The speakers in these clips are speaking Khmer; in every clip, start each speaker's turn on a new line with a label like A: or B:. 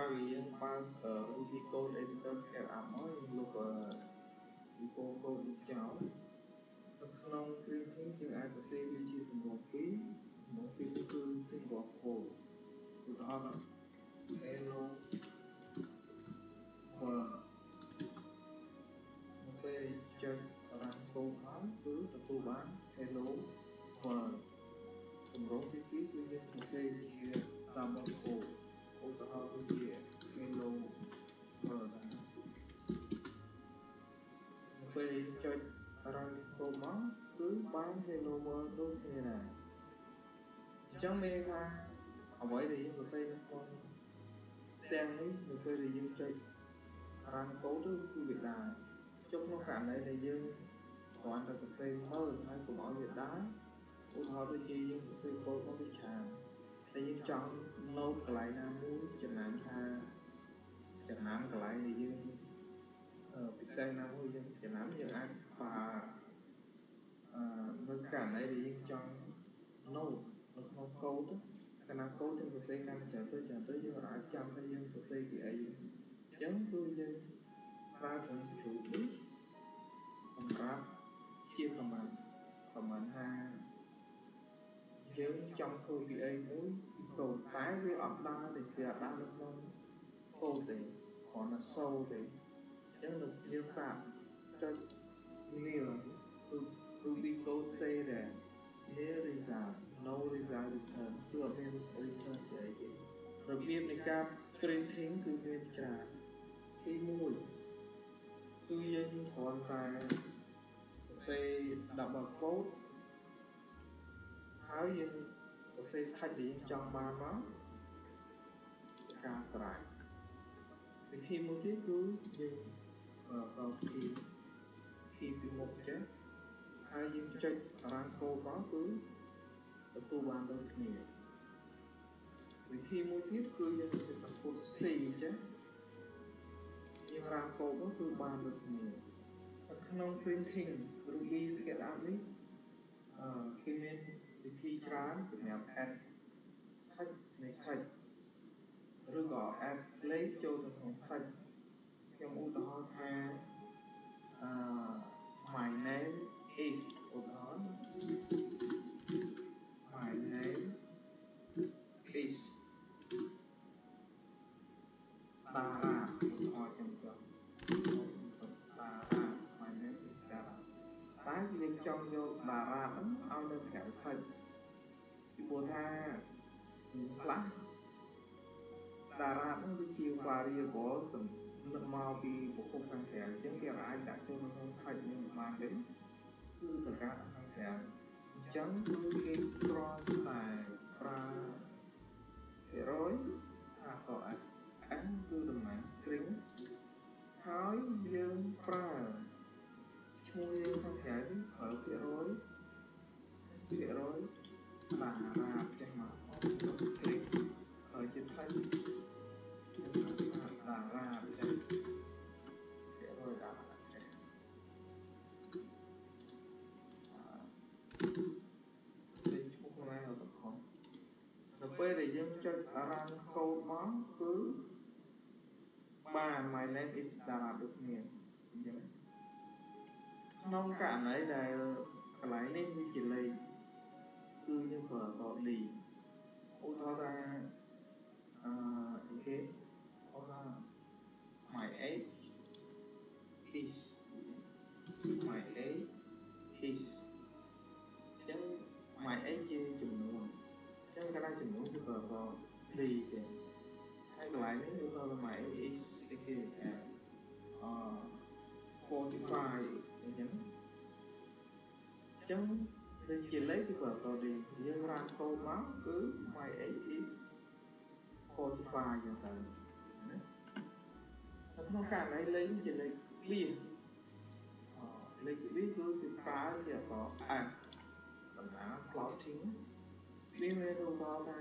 A: ក្រោយពីយើងបើក Ruby Code Editor SketchUp មកយើងលុប default code នេះចោលនៅក្នុង printing យើងអាចសរសេរវាជាទម្រង់ពីរទម្រង់ទីមួយគឺ single quote ឧទាហរណ៍ hello world នៅពេលចុច run code មកគឺទទួលបាន hello world ទម្រង់ទីពីរគឺយើងសរសេរជា double quote ឧទាហរណ៍ដូចជា hello world ដែរនៅពេលចុច run code មកគឺបាន hello world ដូចគ្នាដែរអញ្ចឹងមានន័យថាអ្វីដែលយើងសរសេរនៅក្នុងទាំងនេះនៅពេលដែលយើងចុច run code ទៅគឺវាដើរចុះក្នុងករណីដែលយើងគ្រាន់តែសរសេរមើលហើយកុំឲ្យវាដើរឧទាហរណ៍ដូចជាយើងសរសេរកូដមកវាច្រើនតែយើងចង់ note កន្លែងណាមួយចំណាំថាចំណាំកន្លែងដែលយើងពិសេសណាមួយយើងចំណាំយើងអាចប្រើនៅករណីដែលយើងចង់ note នៅក្នុងកូដកាលណាកូដយើងសរសេរកាន់តែច្រើនទៅច្រើនទៅយើងអាចចាំថាយើងសរសេរពីអីអញ្ចឹងគឺយើងប្រើត្រឹមជ្រូកនេះសម្រាប់ជា command command ថាយើងចង់ធ្វើពីអីមួយកូដតែវាអត់ដើរទេវាអត់ដើរនៅក្នុងកូដទេគ្រាន់តែសូទេអញ្ចឹងយើងសាកចុច nil គឺ Ruby code say that nil result, no result return គឺអត់មាន return ជាអីទេរបៀបនៃការ printing គឺមានច្រើនទី1គឺយើងគ្រាន់តែសរសេរ double quote ហើយយើងសរសេរ text ដែលយើងចង់បានមកការស្រេចវិធីមួយទៀតគឺយើងអក្សរ P P ពីមុខចេះហើយយើងចុច run code មកគឺទទួលបានដូចគ្នាវិធីមួយទៀតគឺយើងចុច put C ចេះយើង run code មកគឺបានដូចគ្នានៅក្នុង printing Ruby SketchUp នេះអឺគេមានវិធីច្រើនសម្រាប់ add text នៃ text ឬក៏ add លេខចូលទៅក្នុង text ខ្ញុំឧទាហរណ៍ថាអឺ my name is ឧទាហរណ៍ my name is តារាឧទាហរណ៍ចឹងចុះតារា my name is តារាតែយើងចង់យកតារាហ្នឹងឲ្យនៅក្រៅ text ពីព្រោះថាខ្លះតារាហ្នឹងវាជា variable សម្នឹងមកពីប្រភពខាងក្រៅអញ្ចឹងគេអាចដាក់ចូលនៅក្នុង text នេះមិនបានទេគឺត្រូវការដាក់ខាងក្រៅអញ្ចឹងគឺគេគ្រាន់តែប្រើភាគរយអក្សរ S S គឺតំណាង string ហើយយើងប្រើឈ្មោះយើងខាងក្រៅនេះប្រើភាគរយភាគរយតារាចេះមក string ហើយជា text តារាចេះភាគរយតារាចេះលេខឈ្មោះខ្លួនឯងឲ្យសំខាន់នៅពេលដែលយើងចុច run code មកគឺបាន my name is តារាដូចគ្នាអញ្ចឹងក្នុងករណីដែលកន្លែងនេះវាជាលេខគឺយើងប្រើអក្សរ D ឧទាហរណ៍ថាអឺអីគេឧទាហរណ៍ my age is my age is អញ្ចឹង my age ជាចំនួនអញ្ចឹងកាលណាចំនួនគឺប្រើអក្សរ D ទេហើយកន្លែងនេះគឺប្រើ my age is អីគេអឺ45អញ្ចឹងអញ្ចឹងដូចជាលេខគឺប្រើអក្សរ D យើង run code មកគឺ my age is 45អញ្ចឹងទៅណានៅក្នុងករណីលេខជាលេខក្បៀសលេខក្បៀសគឺគេប្រើជាអក្សរ F តំណាង floating វាមានឧទាហរណ៍ថា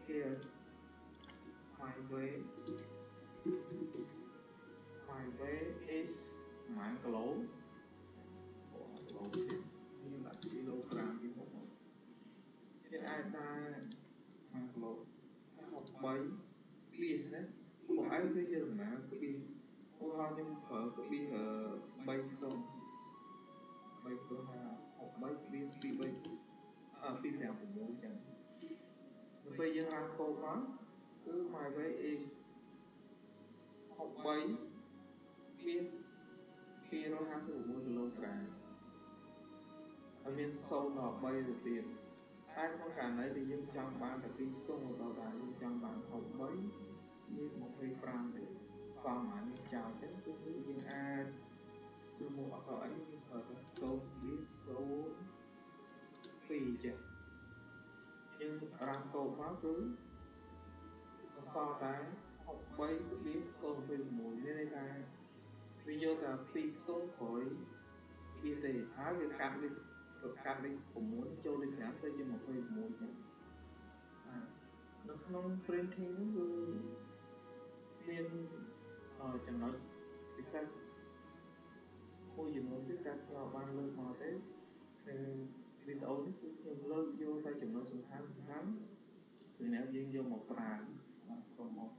A: គេ my weight is ប្រហែលគីឡូគីឡូខ្ញុំដាក់គីឡូក្រាមពីមុខមកយើងអាចដាក់1គីឡូ63 ក្បៀសណា ពួកឯងគឺជាតំណាងក្បៀស។ ឧទាហរណ៍ ខ្ញុំប្រើក្បៀស 3 ខ្ទង់ 3 ខ្ទង់ថា 63 ក្បៀស 2 3 អឺ2 5 6 ចឹង។ នៅពេលយើងរ៉ានកូដមក គឺ my weight is 63 ក្បៀស 256 គីឡូក្រាម ហើយមាន 0 ដល់ 3 ទៅទៀត។ តែក្នុងករណីដែលយើងចង់បានតែ 2 ខ្ទង់ ដល់តែយើងចង់បាន 63 មាន 25 ទេ សមអានេះចោល ចឹងគឺយើងអាចគឺមកអក្សរអី យើងប្រើថា 0 វា 0 2 ចឹង យើងរ៉ានកូដមក គឺសល់តែ 63 ក្បៀស 0.6 មានន័យថាវាយកតែ 2 ខ្ទង់ក្រោយវាទេ ហើយវាកាត់លេខ កាត់លេខ 6 ចូលលេខ 5 ទៅជា 26 ចឹង។ នៅក្នុង printing ហ្នឹង គឺមានចំណុចពិសេសមួយចំនួនទៀត តែខ្ញុំបានលើកមកទេ នៅវីដេអូនេះ គឺខ្ញុំលើកយកតែចំណុចសំខាន់សំខាន់សម្រាប់យើងយកមកប្រើ។ បាទ សូមអរ